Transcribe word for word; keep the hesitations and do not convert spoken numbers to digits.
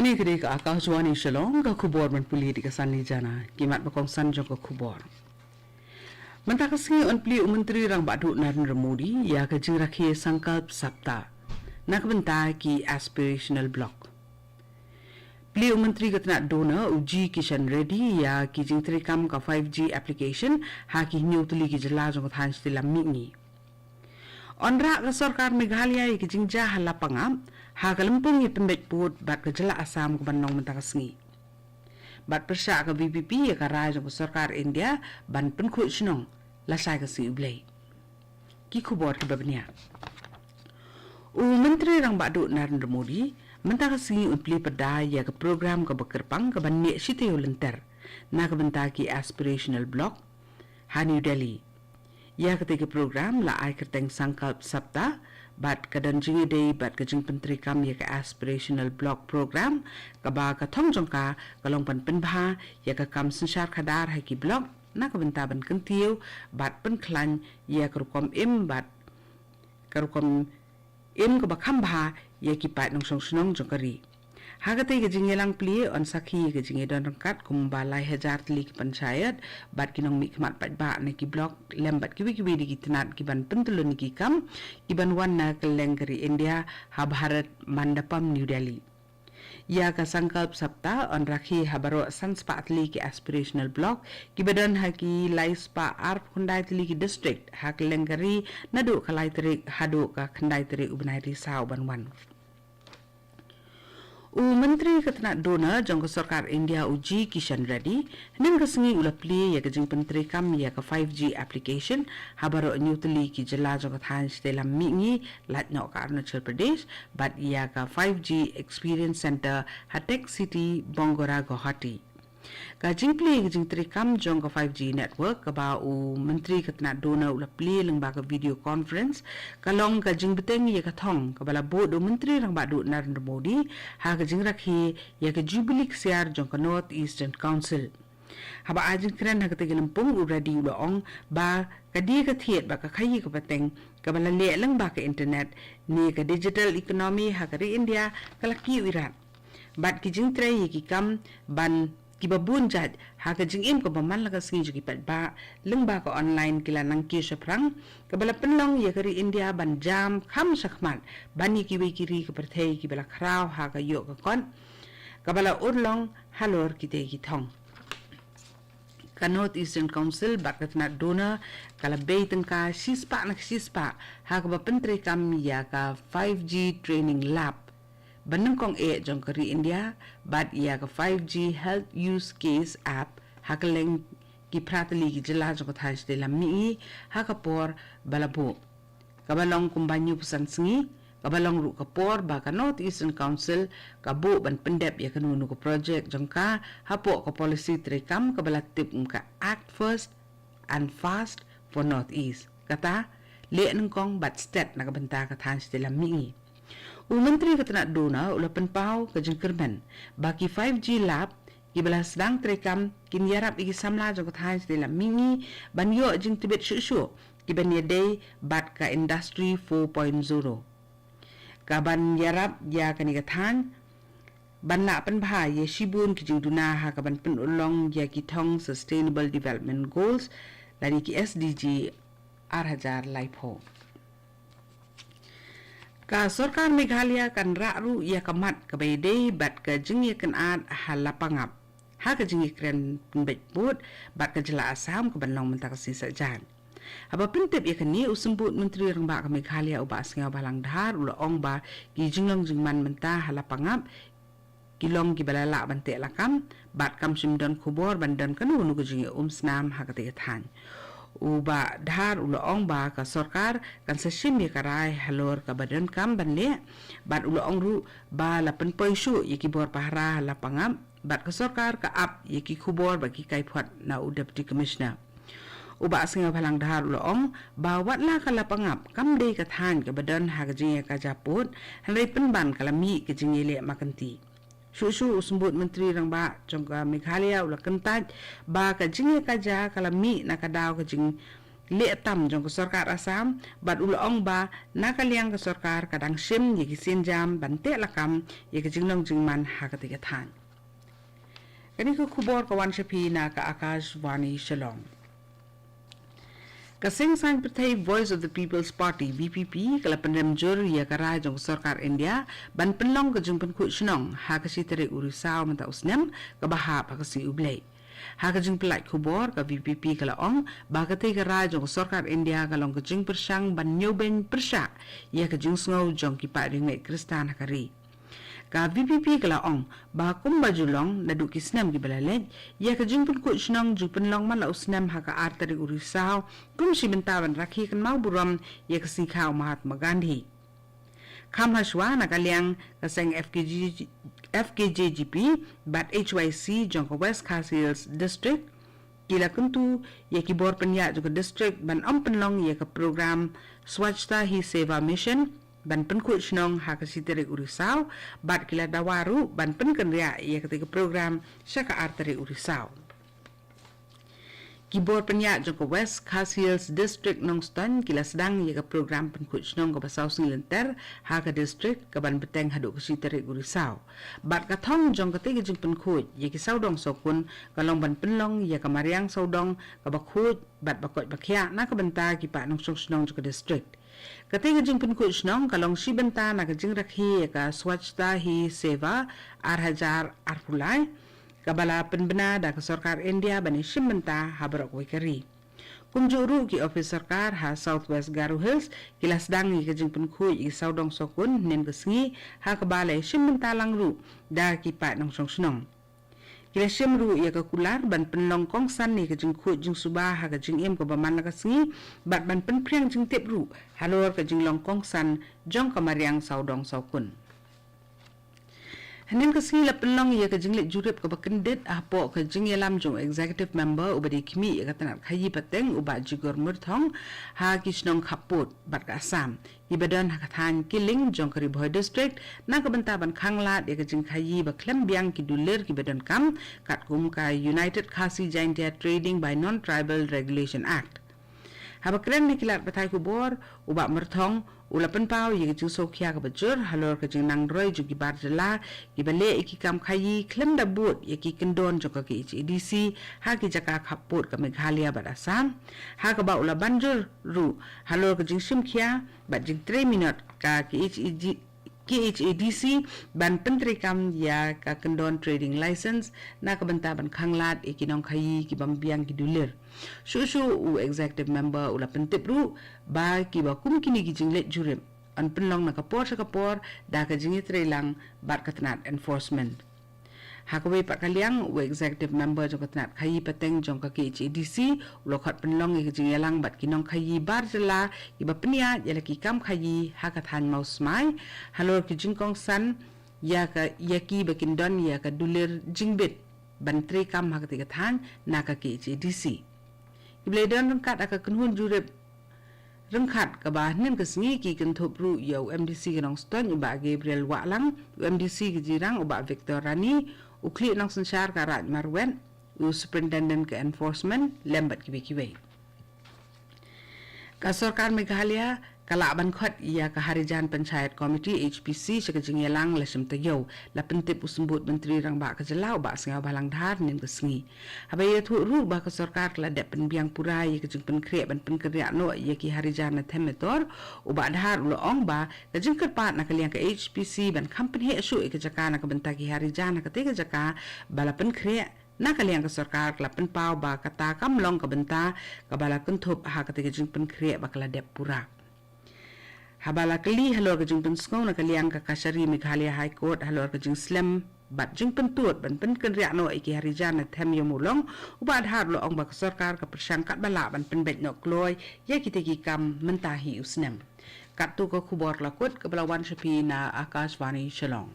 Kane ka dei ka Akashvani Shillong, ka khubor ban pule da ka Sanli Jana. Ki mat ba kongsan jong ka khubor. Mynta ka sngi yn plie u Myntri Rangbah Duh Narendra Modi ïa ka jingrakhe Sankalp Saptah na ka bynta ki aspirational block. Plie u Myntri ka tnat DoNER u G Kishan Reddy ïa ki jingtreikam ka five G application ha ki hynñiew tylli ki jylla jong ka thaiñ shatei lam mihngi. Yn rah ka sorkar Meghalaya ïa ki jingjia ha Lapangap ha ka lympung ïa pynbeit pud bad ka jylla Assam kaban long mynta ka sngi. Bad pyrshah ka VPP ïa ka rai jong ka sorkar India ban pynkhuid shnong lashai ka sngi U Blei. Ki khubor kiba bniah. U Myntri Rangbah Duh Narendra Modi mynta ka sngi un plie pyrda ïa ka program kaba kyrpang kaban neh shi taïew lynter na ka bynta ki aspirational block ha New Delhi. Ïa katei ka program la ai kyrteng Sankalp Saptah bad ka don jingïadei bad ka jingpyntreikam ïa ka aspirational block program kaba ka thong jong ka ka long ban pynbha ïa ka kam synshar khadar ha ki block na ka bynta ban kyntiew bad pynkhlaiñ ïa ka rukom im bad ka rukom im kaba kham bha ïa ki paid nongshong shnong jong ka ri. Ha katei ka jingïalang plie yn sakhi ïa ka jingïadon ryngkat kumba lai hajar tylli ki panchayat bad ki nongmihkhmat paidbah na ki block lem bad kiwei kiwei de ki tnat kiban pyntylun ïa ki kam kiban wan na kylleng ka ri India ha Bharat Mandapam New Delhi. Ïa ka Sankalp Saptah yn rakhe ha baroh san spah tylli ki aspirational block kiba don ha ki lai spah arphew khyndai tylli ki district ha kylleng ka ri naduh ka lai tarik haduh ka khyndai tarik u bnai Risaw ban wan. U Myntri ka tnat DoNER jong ka sorkar India u G Kishan Reddy hynnin ka sngi u la plie ïa ka jingpyntreikam ïa ka five G application ha baroh hynñiew tylli ki jylla jong ka thaiñ shatei lam mihngi, lait noh ka Arunachal Pradesh bad ïa ka five G Experience Center ha Tech City Bongora Guwahati. Ka jingplie ka jingtreikam jong ka five G network kaba u Myntri ka tnat DoNER u la plie lyngba ka video conference ka long ka jingbteng ïa ka thong kaba la buh da u Myntri Rangbah Duh Narendra Modi ha ka jingrakhe ïa ka Jubilee ksiar jong ka North Eastern Council. Haba ai jingkren ha katei ka lympung u Reddy u la ong ba ka die ka thied ba ka khaïi ka pateng kaba la leh lyngba ka internet ne ka digital economy ha ka ri India ka la kiew irat. Bad ki jingtrei ïa ki kam ban kiba bun jait ha ka jingim kaba man la ka sngi jong ki paidbah lyngba ka online ki la nang kiew shaphrang kaba la pynlong ïa ka ri India ban jam kham shakhmat ban ïa kiwei ki ri ka pyrthei kiba la khraw ha ka ïoh ka kot kaba la urlong halor kitei ki thong. Ka North Eastern Council bad ka tnat DoNER ka la bei tyngka shispah na shispah ha kaba pyntreikam ïa ka five G training lab ba nyngkong eh jong ka ri India bad ïa ka five G health use case app ha kylleng ki phra tylli ki jylla jong ka thaiñ shatei lam mihngi ha ka por ba la buh. Kaba long kumba hynñiew phew san sngi, kaba long ruh ka por ba ka North Eastern Council ka buh ban pyndep ïa kano kano ka project jong ka hapoh ka policy treikam kaba la tip kum ka Act First and Fast for North East. Kata, leh nyngkong bad stet na ka bynta ka thaiñ shatei lam mihngi. U Myntri ka tnat DoNER u la pynpaw ka jingkyrmen ba ki five G lab kiba la sdang treikam kin ïarap ïa ki samla jong ka thaiñ shatei lam mihngi ban ïoh jingtbit shuh shuh kiban ïadei bad ka Industry four point zero. Kaban ïarap ïa kane ka thaiñ ban lah pynbha ïa shibun ki jingduna ha kaban pynurlong ïa ki thong Sustainable Development Goals lane ki S D G ar hajar laiphew. Ka sorkar Meghalaya kan rah ruh ïa ka mat kaba ïadei bad ka jingïakynad ha Lapangap ha ka jingïakren pynbeit pud bad ka jylla Assam kaban long mynta ka sngi Saitjaiñ. Haba pyntip ïa kane, u Symbud Myntri Rangbah ka Meghalaya u Bah Sniawbhalang Dhar u la ong ba ki jinglong jingman mynta ha Lapangap ki long kiba la lah ban teh lakam bad kam shym don khubor ban don kano kano ka jingïaumphniang snam ha katei ka thaiñ. U Bah Dhar u la ong ba ka sorkar kan sa shim ïa ka rai halor kaba donkam ban leh bad u la ong ruh ba la pynpoi shuh ïa ki bor pahara ha Lapangap bad ka sorkar ka ap ïa ki khubor ba ki kaiphod na u Deputy Commissioner. U Bah Sniawbhalang Dhar u la ong ba wat la ka Lapangap kam dei ka thaiñ kaba don ha ka jingïakajia pud, hynrei pynban ka la mih ka jingïaleh markynti. Shuh shuh u Symbud Myntri Rangbah jong ka Meghalaya u la kyntait ba ka jingïakajia ka la mih na ka daw ka jing leh tam jong ka sorkar Assam, bad u la ong ba na ka liang ka sorkar ka dang shim ïa ki sienjam ban teh lakam ïa ka jinglong jingman ha katei ka thaiñ. Kane ka khubor ka wan sha phi na ka Akashvani Shillong. Ka Seng Saiñ Pyrthei Voice of the People's Party, V P P, ka la pynrem jur ïa ka rai jong ka sorkar India ban pynlong ka jingpynkhuid shnong ha ka shi tarik u Risaw mynta u snem, kaba hap ha ka sngi U Blei. Ha ka jingpyllait khubor, ka V P P ka la ong ba katei ka rai jong ka sorkar India ka long ka jingpyrshang ban ñiewbeiñ pyrshah ïa ka jingsngew jong ki paid riewngeit Khristan ha ka ri. Ka V P P ka la ong ba kumba ju long naduh ki snem kiba la leit, ïa ka jingpynkhuid shnong ju pynlong man la u snem ha ka ar tarik u Risaw, kum shi bynta ban rakhe kynmaw burom ïa ka sngi kha u Mahatma Gandhi. Kham hashwa, na ka liang ka seng F K G, F K J G P bad H Y C jong ka West Khasi Hills District ki la kyntu ïa ki bor pynïaid jong ka district ban ym pynlong ïa ka program Swachhata Hi Seva Mission ban pynkhuid shnong ha ka shi tarik u Risaw, bad ki la dawa ruh ban pynkynriah ïa katei ka program sha ka ar tarik u Risaw. Ki bor pynïaid jong ka West Khasi Hills District Nongstoiñ ki la sdang ïa ka program pynkhuid shnong kaba saw sngi lynter ha ka district, kaban bteng haduh ka shi tarik u Risaw. Bad ka thong jong katei ka jingpynkhuid ïa ki sawdong sawkun ka long ban pynlong ïa ka mariang sawdong kaba khuid bad ba koit ba khiah na ka bynta ki paid nongshong shnong jong ka district. Katei ka jingpynkhuid shnong ka long shi bynta na ka jingrakhe ïa ka Swachhata Hi Seva ar hajar arphew lai, kaba la pynbna da ka sorkar India ban ïashim bynta ha baroh kawei ka ri. Kumjuh ruh, ki ophis sorkar ha South West Garo Hills ki la sdang ïa ka jingpynkhuid ïa ki sawdong sawkun hynnin ka sngi, ha kaba la ïashim bynta lang ruh da ki paid nongshong shnong. Ki la shim ruh ïa ka kular ban pynlong kongsan ïa ka jingkhuid jingsuba ha ka jingim kaba man la ka sngi, bad ban pynphriang jingtip ruh halor ka jinglong kongsan jong ka mariang sawdong sawkun. Hynnin ka sngi la pynlong ïa ka jingleit jurip kaba kyndit hapoh ka jingïalam jong u Executive Member uba dei khmih ïa ka tnat khaïi pateng u Bah Jigor Myrthong ha ki shnong khappud bad ka Assam, kiba don ha ka thaiñ Killing jong ka Ri Bhoi District, na ka bynta ban khanglad ïa ka jingkhaïi ba khlem biang ki dulir kiba donkam, katkum ka United Khasi Jaintia Trading by Non-Tribal Regulation Act. Haba kren ha ki lad pathai khubor, u Bah Myrthong u la pynpaw ïa ka jingsngewkhia kaba jur halor ka jingnang roi jong ki bar jylla kiba leh ïa ki kam khaïi khlem da bud ïa ki kyndon jong ka K H A D C ha ki jaka khappud ka Meghalaya bad Assam, ha kaba u la ban jur ruh halor ka jingshim khia bad jingtrei minot ka K H A D, K H A D C ban pyntreikam ïa ka kyndon trading license na ka bynta ban khanglad ïa ki nongkhaïi ki bym biang ki dulir. Shuh shuh u Executive Member u la pyntip ruh ba kiba kum kine ki jingleit jurip yn pynlong na ka por sha ka por da ka jingïatreilang bad ka tnat enforcement. Ha kawei pat ka liang, u Executive Member jong ka tnat khaïi pateng jong ka K H A D C u la khot pynlong ïa ka jingïalang bad ki nongkhaïi bar jylla kiba pynïaid ïa la ki kam khaïi ha ka thaiñ Mawsmai halor ki jingkongsan ïa ka, ïa kiba kin don ïa ka dulir jingbit ban treikam ha katei ka thaiñ na ka K H A D C. Kiba la don ryngkat ha ka kynhun jurip ryngkat kaba hynnin ka sngi ki kynthup ruh ïa u M D C ka Nongstoiñ u Bah Gabriel Wahlang, u M D C ka Jirang u Bah Victor Rani, u khlieh nongsynshar ka Raj Marwet, u Superintendent ka Enforcement lem bad kiwei kiwei. Ka sorkar Meghalaya ka lah ban khot ïa ka Harijan Panchayat Committee, H P C, sha ka jingïalang lashim taïew, la pyntip u Symbud Myntri Rangbah ka jylla u Bah Sniawbhalang Dhar hynnin ka sngi. Haba ïathuh ruh ba ka sorkar ka la dep pynbiang pura ïa ka jingpynkhreh ban pynkynriah noh ïa ki Harijan na Them Metor, u Bah Dhar u la ong ba ka jingkyrpad na ka liang ka H P C ban kham pynheh shuh ïa ka jaka na ka bynta ki Harijan ha katei ka jaka ba la pynkhreh, na ka liang ka sorkar ka la pynpaw ba kata kam long ka bynta kaba la kynthup ha katei ka jingpynkhreh ba ka la dep pura. Haba la kylli halor ka jingpynsngew na ka liang ka Kachari Meghalaya High Court halor ka jingslem bad jingpyntud ban pynkynriah noh ïa ki Harijan na Them Ïew Mawlong, u Bah Dhar u la ong ba ka sorkar ka pyrshang katba lah ban pynbeit noh kloi ïa kitei ki kam mynta hi u snem. Katto ka khubor la kut kaba la wan sha phi na Akashvani Shillong.